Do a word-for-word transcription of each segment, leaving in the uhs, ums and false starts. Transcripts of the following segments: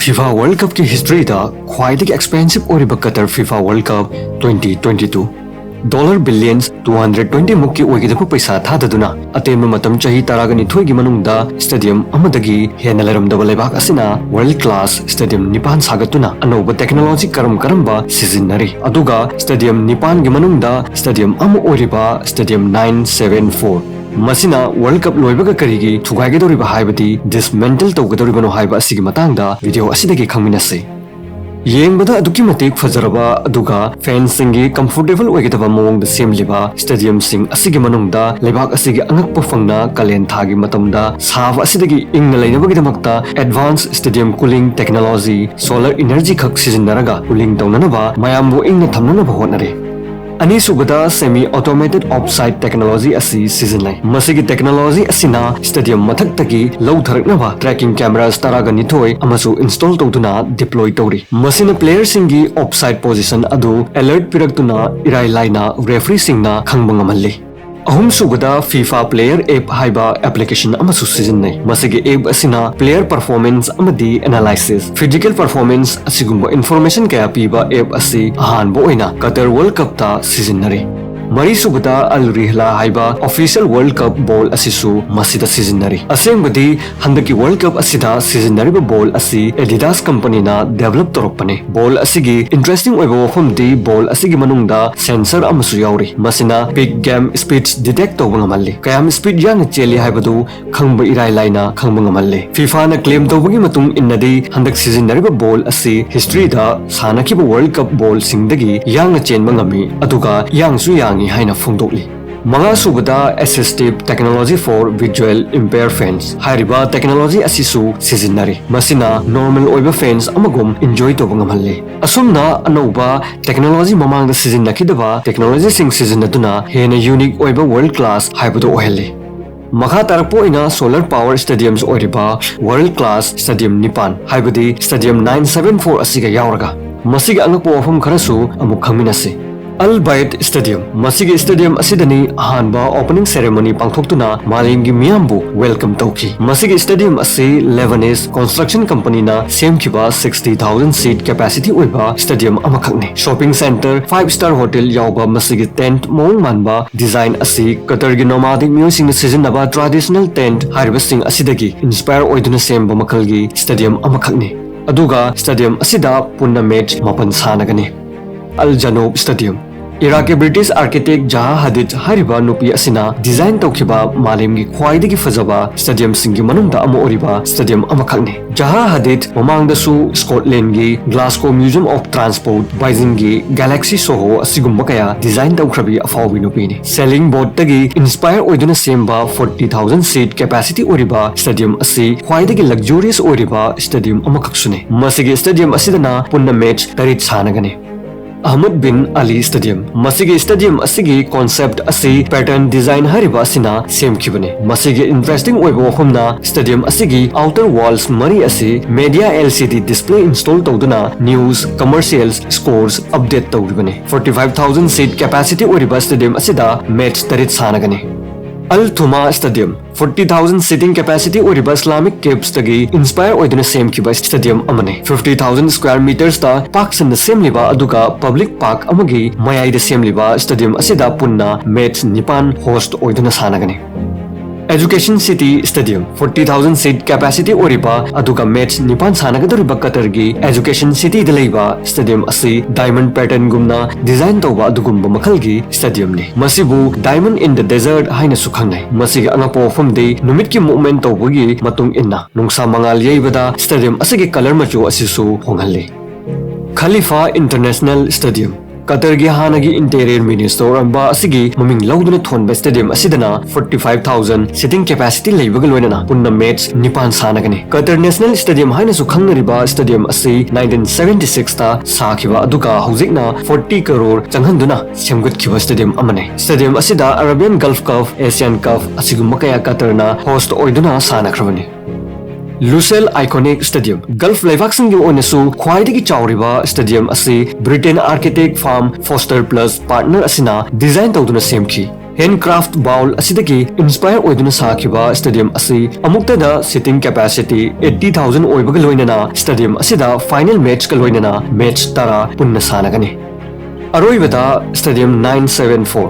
FIFA World Cupꯀꯤ historyꯗ ꯈ꯭ꯋꯥꯏꯗꯒꯤ expensive ꯑꯣꯏꯔꯤꯕ Qatar FIFA World Cup twenty twenty two꯫ Dollar billions two hundred twenty ꯃꯨꯛꯀꯤ ꯑꯣꯏꯒꯗꯕ ꯄꯩꯁꯥ ꯊꯥꯗꯗꯨꯅ ꯑꯇꯦꯟꯕ ꯃꯇꯝ ꯆꯍꯤ ꯇꯔꯥꯒ ꯅꯤꯊꯣꯏꯒꯤ ꯃꯅꯨꯡꯗ stadium ꯑꯃꯗꯒꯤ ꯍꯦꯟꯅ ꯂꯩꯔꯝꯗꯕ ꯂꯩꯕꯥꯛ ꯑꯁꯤꯅ world class stadium ꯅꯤꯄꯥꯟ ꯁꯥꯒꯠꯇꯨꯅ ꯑꯅꯧꯕ technology ꯀꯔꯝ ꯀꯔꯝꯕ ꯁꯤꯖꯤꯟꯅꯔꯤ? ꯑꯗꯨꯒ stadium ꯅꯤꯄꯥꯟꯒꯤ ꯃꯅꯨꯡꯗ stadium ꯑꯃ ꯑꯣꯏꯔꯤꯕ stadium nine seven four ꯃꯁꯤꯅ World Cup ꯂꯣꯏꯕꯒ ꯀꯔꯤꯒꯤ ꯊꯨꯒꯥꯏꯒꯗꯧꯔꯤꯕ ꯍꯥꯏꯕꯗꯤ dismantle ꯇꯧꯒꯗꯧꯔꯤꯕꯅꯣ ꯍꯥꯏꯕ ꯑꯁꯤꯒꯤ ꯃꯇꯥꯡꯗ video ꯑꯁꯤꯗꯒꯤ ꯈꯪꯃꯤꯟꯅꯁꯤ꯫ ꯌꯦꯡꯕꯗ ꯑꯗꯨꯛꯀꯤ ꯃꯇꯤꯛ ꯐꯖꯔꯕ ꯑꯗꯨꯒ fansꯁꯤꯡꯒꯤ comfortable ꯑꯣꯏꯒꯗꯕ ꯃꯑꯣꯡꯗ ꯁꯦꯝꯂꯤꯕ stadiumꯁꯤꯡ ꯑꯁꯤꯒꯤ ꯃꯅꯨꯡꯗ ꯂꯩꯕꯥꯛ ꯑꯁꯤꯒꯤ ꯑꯉꯛꯄ ꯐꯪꯅ ꯀꯥꯂꯦꯟ ꯊꯥꯒꯤ ꯃꯇꯝꯗ ꯁꯥꯕ ꯑꯁꯤꯗꯒꯤ ꯏꯪꯅ ꯂꯩꯅꯕꯒꯤꯗꯃꯛꯇ advanced stadium cooling technology, solar energy ꯈꯛ ꯁꯤꯖꯤꯟꯅꯔꯒ cooling ꯇꯧꯅꯅꯕ, ꯃꯌꯥꯝꯕꯨ ꯏꯪꯅ ꯊꯝꯅꯅꯕ ꯍꯣꯠꯅꯔꯤ꯫ ꯑꯅꯤꯁꯨꯕꯗ, semi automated offside technology ꯑꯁꯤ ꯁꯤꯖꯤꯟꯅꯩ꯫ ꯃꯁꯤꯒꯤ technology ꯑꯁꯤꯅ stadium ꯃꯊꯛꯇꯒꯤ ꯂꯧꯊꯔꯛꯅꯕ tracking cameras ꯇꯔꯥꯒ ꯅꯤꯊꯣꯏ ꯑꯃꯁꯨ install ꯇꯧꯗꯨꯅ deploy ꯇꯧꯔꯤ꯫ ꯃꯁꯤꯅ playerꯁꯤꯡꯒꯤ offside position ꯑꯗꯨ alert ꯄꯤꯔꯛꯇꯨꯅ ꯏꯔꯥꯏ ꯂꯥꯏꯅ refereeꯁꯤꯡꯅ ꯈꯪꯕ ꯉꯝꯍꯜꯂꯤ꯫ ꯑꯍꯨꯝꯁꯨꯕꯗ, FIFA Player App ꯍꯥꯏꯕ application ꯑꯃꯁꯨ ꯁꯤꯖꯤꯟꯅꯩ꯫ ꯃꯁꯤꯒꯤ app ꯑꯁꯤꯅ player performance ꯑꯃꯗꯤ analysis, physical performance ꯑꯁꯤꯒꯨꯝꯕ information ꯀꯌꯥ ꯄꯤꯕ app ꯑꯁꯤ ꯑꯍꯥꯟꯕ ꯑꯣꯏꯅ Qatar World Cupꯇ ꯁꯤꯖꯤꯟꯅꯔꯤ꯫ ꯃꯔꯤꯁꯨꯕꯗ, Al Rihla ꯍꯥꯏꯕ official World Cup ball ꯑꯁꯤꯁꯨ ꯃꯁꯤꯗ ꯁꯤꯖꯤꯟꯅꯔꯤ꯫ ꯑꯁꯦꯡꯕꯗꯤ ꯍꯟꯗꯛꯀꯤ World Cup ꯑꯁꯤꯗ ꯁꯤꯖꯤꯟꯅꯔꯤꯕ ball ꯑꯁꯤ Adidas companyꯅ develop ꯇꯧꯔꯛꯄꯅꯤ꯫ Ball ꯑꯁꯤꯒꯤ interesting ꯑꯣꯏꯕ ꯋꯥꯐꯝꯗꯤ ball ꯑꯁꯤꯒꯤ ꯃꯅꯨꯡꯗ sensor ꯑꯃꯁꯨ ꯌꯥꯎꯔꯤ꯫ ꯃꯁꯤꯅ peak game speed detect ꯇꯧꯕ ꯉꯝꯍꯜꯂꯤ꯫ ꯀꯌꯥꯝ speed ꯌꯥꯡꯅ ꯆꯦꯜꯂꯤ ꯍꯥꯏꯕꯗꯨ ꯈꯪꯕ ꯏꯔꯥꯏ ꯂꯥꯏꯅ ꯈꯪꯕ ꯉꯝꯍꯜꯂꯤ꯫ FIFAꯅ claim ꯇꯧꯕꯒꯤ ꯃꯇꯨꯡ ꯏꯟꯅꯗꯤ ꯍꯟꯗꯛ ꯁꯤꯖꯤꯟꯅꯔꯤꯕ ball ꯑꯁꯤ historyꯗ ꯁꯥꯟꯅꯈꯤꯕ World Cup ballꯁꯤꯡꯗꯒꯤ ꯌꯥꯡꯅ ꯆꯦꯟꯕ ꯉꯝꯃꯤ, ꯑꯗꯨꯒ ꯌꯥꯡꯁꯨ ꯌꯥꯡꯉꯤ ꯍꯥꯏꯅ ꯐꯣꯡꯗꯣꯛꯂꯤ꯫ ꯃꯉꯥꯁꯨꯕꯗ, assistive technology for visual impair fans ꯍꯥꯏꯔꯤꯕ technology ꯑꯁꯤꯁꯨ ꯁꯤꯖꯤꯟꯅꯔꯤ꯫ ꯃꯁꯤꯅ normal ꯑꯣꯏꯕ fans ꯑꯃꯒꯨꯝ enjoy ꯇꯧꯕ ꯉꯝꯍꯜꯂꯤ꯫ ꯑꯁꯨꯝꯅ ꯑꯅꯧꯕ technology, ꯃꯃꯥꯡꯗ ꯁꯤꯖꯤꯟꯅꯈꯤꯗꯕ technologyꯁꯤꯡ ꯁꯤꯖꯤꯟꯅꯗꯨꯅ ꯍꯦꯟꯅ unique ꯑꯣꯏꯕ world class ꯍꯥꯏꯕꯗꯨ ꯑꯣꯏꯍꯜꯂꯤ꯫ ꯃꯈꯥ ꯇꯥꯔꯛꯄ ꯑꯣꯏꯅ solar power stadiums ꯑꯣꯏꯔꯤꯕ world class stadium ꯅꯤꯄꯥꯟ, ꯍꯥꯏꯕꯗꯤ stadium nine seven four ꯑꯁꯤꯒ ꯌꯥꯎꯔꯒ ꯃꯁꯤꯒꯤ ꯑꯉꯛꯄ ꯋꯥꯐꯝ ꯈꯔꯁꯨ ꯑꯃꯨꯛ ꯈꯪꯃꯤꯟꯅꯁꯤ꯫ Al Bayt Stadium, ꯃꯁꯤꯒꯤ stadium ꯑꯁꯤꯗꯅꯤ ꯑꯍꯥꯟꯕ opening ceremony ꯄꯥꯡꯊꯣꯛꯇꯨꯅ ꯃꯥꯂꯦꯝꯒꯤ ꯃꯤꯌꯥꯝꯕꯨ welcome ꯇꯧꯈꯤ꯫ ꯃꯁꯤꯒꯤ stadium ꯑꯁꯤ Lebanese construction companyꯅ ꯁꯦꯝꯈꯤꯕ sixty thousand seat capacity ꯑꯣꯏꯕ stadium ꯑꯃꯈꯛꯅꯤ꯫ Shopping center, five star hotel ꯌꯥꯎꯕ ꯃꯁꯤꯒꯤ tent ꯃꯑꯣꯡ ꯃꯥꯟꯕ design ꯑꯁꯤ ꯀꯇꯔꯒꯤ nomadic ꯃꯤꯑꯣꯏꯁꯤꯡꯅ ꯁꯤꯖꯤꯟꯅꯕ traditional tent ꯍꯥꯏꯔꯤꯕꯁꯤꯡ ꯑꯁꯤꯗꯒꯤ inspire ꯑꯣꯏꯗꯨꯅ ꯁꯦꯝꯕ ꯃꯈꯜꯒꯤ stadium ꯑꯃꯈꯛꯅꯤ꯫ ꯑꯗꯨꯒ stadium ꯑꯁꯤꯗ ꯄꯨꯟꯅ match ꯃꯥꯄꯟ ꯁꯥꯟꯅꯒꯅꯤ꯫ Al Janoub Stadium, ꯏꯔꯥꯛꯀꯤ British architect Zaha Hadid ꯍꯥꯏꯔꯤꯕ ꯅꯨꯄꯤ ꯑꯁꯤꯅ design ꯇꯧꯈꯤꯕ ꯃꯥꯂꯦꯝꯒꯤ ꯈ꯭ꯋꯥꯏꯗꯒꯤ ꯐꯖꯕ stadiumꯁꯤꯡꯒꯤ ꯃꯅꯨꯡꯗ ꯑꯃ ꯑꯣꯏꯔꯤꯕ stadium ꯑꯃꯈꯛꯅꯤ꯫ Zaha Hadid ꯃꯃꯥꯡꯗꯁꯨ Scotlandꯒꯤ Glasgow Museum of Transport, Beijingꯒꯤ Galaxy Soho ꯑꯁꯤꯒꯨꯝꯕ ꯀꯌꯥ design ꯇꯧꯈ꯭ꯔꯕꯤ ꯑꯐꯥꯎꯕꯤ ꯅꯨꯄꯤꯅꯤ꯫ Sailing boatꯇꯒꯤ inspire ꯑꯣꯏꯗꯨꯅ ꯁꯦꯝꯕ forty thousand seat capacity ꯑꯣꯏꯔꯤꯕ stadium ꯑꯁꯤ ꯈ꯭ꯋꯥꯏꯗꯒꯤ luxurious ꯑꯣꯏꯔꯤꯕ stadium ꯑꯃꯈꯛꯁꯨꯅꯤ꯫ ꯃꯁꯤꯒꯤ stadium ꯑꯁꯤꯗꯅ ꯄꯨꯟꯅ match ꯇꯔꯦꯠ ꯁꯥꯟꯅꯒꯅꯤ꯫ Ahmed bin Ali Stadium, ꯃꯁꯤꯒꯤ stadium ꯑꯁꯤꯒꯤ concept ꯑꯁꯤ pattern design ꯍꯥꯏꯔꯤꯕ ꯑꯁꯤꯅ ꯁꯦꯝꯈꯤꯕꯅꯤ꯫ ꯃꯁꯤꯒꯤ interesting ꯑꯣꯏꯕ ꯋꯥꯐꯝꯅ stadium ꯑꯁꯤꯒꯤ outer walls ꯃꯔꯤ ꯑꯁꯤ media L C D display install ꯇꯧꯗꯨꯅ news, commercials, scores update ꯇꯧꯔꯤꯕꯅꯤ꯫ Forty five thousand seat capacity ꯑꯣꯏꯔꯤꯕ stadium ꯑꯁꯤꯗ match ꯇꯔꯦꯠ ꯁꯥꯟꯅꯒꯅꯤ꯫ Al Thuma Stadium, forty thousand seating capacity ꯑꯣꯏꯔꯤꯕ Islamic caves ꯇꯒꯤ inspire ꯑꯣꯏꯗꯨꯅ ꯁꯦꯝꯈꯤꯕ stadium ꯑꯃꯅꯤ꯫ Fifty thousand square meters ꯇ ꯄꯥꯛ ꯁꯟꯅ ꯁꯦꯝꯂꯤꯕ ꯑꯗꯨꯒ public park ꯑꯃꯒꯤ ꯃꯌꯥꯏꯗ ꯁꯦꯝꯂꯤꯕ stadium ꯑꯁꯤꯗ ꯄꯨꯟꯅ match ꯅꯤꯄꯥꯟ host ꯑꯣꯏꯗꯨꯅ ꯁꯥꯟꯅꯒꯅꯤ꯫ Education City Stadium, forty thousand seat capacity ꯑꯣꯏꯔꯤꯕ ꯑꯗꯨꯒ match ꯅꯤꯄꯥꯟ ꯁꯥꯟꯅꯒꯗꯧꯔꯤꯕ ꯀꯇꯔꯒꯤ Education City ꯗ ꯂꯩꯕ stadium ꯑꯁꯤ diamond pattern ꯒꯨꯝꯅ design ꯇꯧꯕ ꯑꯗꯨꯒꯨꯝꯕ ꯃꯈꯜꯒꯤ stadium ꯅꯤ꯫ ꯃꯁꯤꯕꯨ Diamond in the Desert ꯍꯥꯏꯅꯁꯨ ꯈꯪꯅꯩ꯫ ꯃꯁꯤꯒꯤ ꯑꯉꯛꯄ ꯋꯥꯐꯝꯗꯤ ꯅꯨꯃꯤꯠꯀꯤ movement ꯇꯧꯕꯒꯤ ꯃꯇꯨꯡ ꯏꯟꯅ ꯅꯨꯡꯁꯥ ꯃꯉꯥꯜ ꯌꯩꯕꯗ stadium ꯑꯁꯤꯒꯤ colour ꯃꯆꯨ ꯑꯁꯤꯁꯨ ꯍꯣꯡꯍꯜꯂꯤ꯫ Khalifa International Stadium, ꯀꯇꯔꯒꯤ ꯍꯥꯟꯅꯒꯤ interior minister ꯑꯣꯏꯔꯝꯕ ꯑꯁꯤꯒꯤ ꯃꯃꯤꯡ ꯂꯧꯗꯨꯅ ꯊꯣꯟꯕ stadium ꯑꯁꯤꯗꯅ forty five thousand seating capacity ꯂꯩꯕꯒ ꯂꯣꯏꯅꯅ ꯄꯨꯟꯅ match ꯅꯤꯄꯥꯟ ꯁꯥꯟꯅꯒꯅꯤ꯫ ꯀꯇꯔ National Stadium ꯍꯥꯏꯅꯁꯨ ꯈꯪꯅꯔꯤꯕ stadium ꯑꯁꯤ nineteen seventy six ꯇ ꯁꯥꯈꯤꯕ ꯑꯗꯨꯒ ꯍꯧꯖꯤꯛꯅ forty crore ꯆꯪꯍꯟꯗꯨꯅ ꯁꯦꯝꯒꯠꯈꯤꯕ stadium ꯑꯃꯅꯤ꯫ Stadium ꯑꯁꯤꯗ Arabian Gulf Cup, Asian Cup ꯑꯁꯤꯒꯨꯝꯕ ꯀꯌꯥ ꯀꯇꯔꯅ host ꯑꯣꯏꯗꯨꯅ ꯁꯥꯟꯅꯈ꯭ꯔꯕꯅꯤ꯫ Lusail Iconic Stadium, Gulf ꯂꯩꯕꯥꯛꯁꯤꯡꯒꯤ ꯑꯣꯏꯅꯁꯨ ꯈ꯭ꯋꯥꯏꯗꯒꯤ ꯆꯥꯎꯔꯤꯕ stadium ꯑꯁꯤ Britain architect firm Foster Plus Partner ꯑꯁꯤꯅ design ꯇꯧꯗꯨꯅ ꯁꯦꯝꯈꯤ꯫ Handcraft bowl ꯑꯁꯤꯗꯒꯤ inspire ꯑꯣꯏꯗꯨꯅ ꯁꯥꯈꯤꯕ stadium ꯑꯁꯤ ꯑꯃꯨꯛꯇꯗ seating capacity eighty thousand ꯑꯣꯏꯕꯒ ꯂꯣꯏꯅꯅ stadium ꯑꯁꯤꯗ final matchꯀ ꯂꯣꯏꯅꯅ match ꯇꯔꯥ ꯄꯨꯟꯅ ꯁꯥꯟꯅꯒꯅꯤ꯫ ꯑꯔꯣꯏꯕꯗ Stadium nine seven four꯫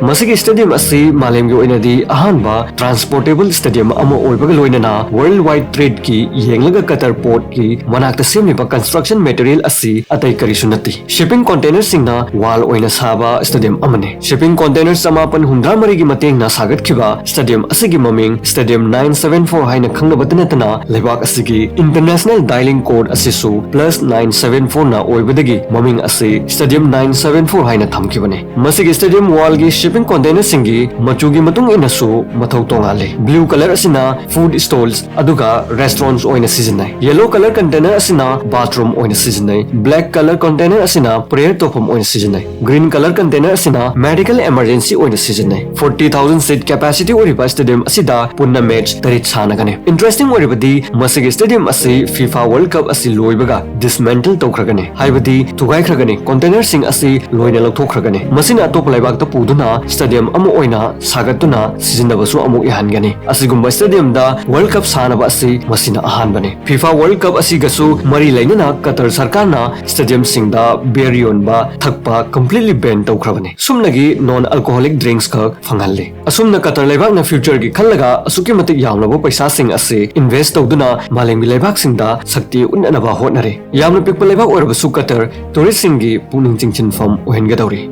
ꯃꯁꯤꯒꯤ stadium ꯑꯁꯤ ꯃꯥꯂꯦꯝꯒꯤ ꯑꯣꯏꯅꯗꯤ ꯑꯍꯥꯟꯕ transportable stadium ꯑꯃ ꯑꯣꯏꯕꯒ ꯂꯣꯏꯅꯅ world wide tradeꯀꯤ ꯌꯦꯡꯂꯒ Qatar portꯀꯤ ꯃꯅꯥꯛꯇ ꯁꯦꯝꯂꯤꯕ construction material ꯑꯁꯤ ꯑꯇꯩ ꯀꯔꯤꯁꯨ ꯅꯠꯇꯦ, shipping containerꯁꯤꯡꯅ wall ꯑꯣꯏꯅ ꯁꯥꯕ stadium ꯑꯃꯅꯤ꯫ Shipping container ꯆꯃꯥꯄꯟ ꯍꯨꯝꯗ꯭ꯔꯥ ꯃꯔꯤꯒꯤ ꯃꯇꯦꯡꯅ ꯁꯥꯒꯠꯈꯤꯕ stadium ꯑꯁꯤꯒꯤ ꯃꯃꯤꯡ Stadium nine seven four ꯍꯥꯏꯅ ꯈꯪꯅꯕꯇ ꯅꯠꯇꯅ ꯂꯩꯕꯥꯛ ꯑꯁꯤꯒꯤ international dialing code ꯑꯁꯤꯁꯨ plus nine seven fourꯅ ꯑꯣꯏꯕꯗꯒꯤ ꯃꯃꯤꯡ ꯑꯁꯤ Stadium nine seven four ꯍꯥꯏꯅ ꯊꯝꯈꯤꯕꯅꯤ꯫ ꯃꯁꯤꯒꯤ stadium wallꯒꯤ shipping containerꯁꯤꯡꯒꯤ ꯃꯆꯨꯒꯤ ꯃꯇꯨꯡ ꯏꯟꯅꯁꯨ ꯃꯊꯧ ꯇꯣꯉꯥꯜꯂꯤ꯫ Blue color ꯑꯁꯤꯅ food stalls ꯑꯗꯨꯒ restaurants ꯑꯣꯏꯅ ꯁꯤꯖꯤꯟꯅꯩ꯫ Yellow color container ꯑꯁꯤꯅ bathroom ꯑꯣꯏꯅ ꯁꯤꯖꯤꯟꯅꯩ꯫ Black color container ꯑꯁꯤꯅ prayer ꯇꯧꯐꯝ ꯑꯣꯏꯅ ꯁꯤꯖꯤꯟꯅꯩ꯫ Green color container ꯑꯁꯤꯅ medical emergency ꯑꯣꯏꯅ ꯁꯤꯖꯤꯟꯅꯩ꯫ Forty thousand seat capacity ꯑꯣꯏꯔꯤꯕ stadium ꯑꯁꯤꯗ ꯄꯨꯟꯅ match ꯇꯔꯦꯠ ꯁꯥꯟꯅꯒꯅꯤ꯫ Interesting ꯑꯣꯏꯔꯤꯕꯗꯤ ꯃꯁꯤꯒꯤ stadium ꯑꯁꯤ FIFA World Cup ꯑꯁꯤ ꯂꯣꯏꯕꯒ dismantle ꯇꯧꯈ꯭ꯔꯒꯅꯤ, ꯍꯥꯏꯕꯗꯤ ꯊꯨꯒꯥꯏꯈ꯭ꯔꯒꯅꯤ, containerꯁꯤꯡ ꯑꯁꯤ ꯂꯣꯏꯅ ꯂꯧꯊꯣꯛꯈ꯭ꯔꯒꯅꯤ꯫ ꯃꯁꯤꯅ ꯑꯇꯣꯞꯄ ꯂꯩꯕꯥꯛꯇ ꯄꯨꯗꯨꯅ stadium ꯑꯃ ꯑꯣꯏꯅ ꯁꯥꯒꯠꯇꯨꯅ ꯁꯤꯖꯤꯟꯅꯕꯁꯨ ꯑꯃꯨꯛ ꯌꯥꯍꯟꯒꯅꯤ꯫ ꯑꯁꯤꯒꯨꯝꯕ stadiumꯗ World Cup ꯁꯥꯟꯅꯕ ꯑꯁꯤ ꯃꯁꯤꯅ ꯑꯍꯥꯟꯕꯅꯤ꯫ FIFA World Cup ꯑꯁꯤꯒꯁꯨ ꯃꯔꯤ ꯂꯩꯅꯅ ꯀꯇꯔ ꯁꯔꯀꯥꯔꯅ stadiumꯁꯤꯡꯗ beer ꯌꯣꯟꯕ, ꯊꯛꯄ completely ban ꯇꯧꯈ꯭ꯔꯕꯅꯤ꯫ ꯁꯨꯞꯅꯒꯤ non alcoholic drinks ꯈꯛ ꯐꯪꯍꯜꯂꯤ꯫ ꯑꯁꯨꯝꯅ ꯀꯇꯔ ꯂꯩꯕꯥꯛꯅ futureꯒꯤ ꯈꯜꯂꯒ ꯑꯁꯨꯛꯀꯤ ꯃꯇꯤꯛ ꯌꯥꯝꯂꯕ ꯄꯩꯁꯥꯁꯤꯡ ꯑꯁꯤ invest ꯇꯧꯗꯨꯅ ꯃꯥꯂꯦꯝꯒꯤ ꯂꯩꯕꯥꯛꯁꯤꯡꯗ ꯁꯛꯇꯤ ꯎꯠꯅꯅꯕ ꯍꯣꯠꯅꯔꯤ꯫ ꯌꯥꯝꯅ ꯄꯤꯛꯄ ꯂꯩꯕꯥꯛ ꯑꯣꯏꯔꯕꯁꯨ ꯀꯇꯔ touristꯁꯤꯡꯒꯤ ꯄꯨꯛꯅꯤꯡ ꯆꯤꯡꯁꯤꯟꯐꯝ ꯑꯣꯏꯍꯟꯒꯗꯧꯔꯤ꯫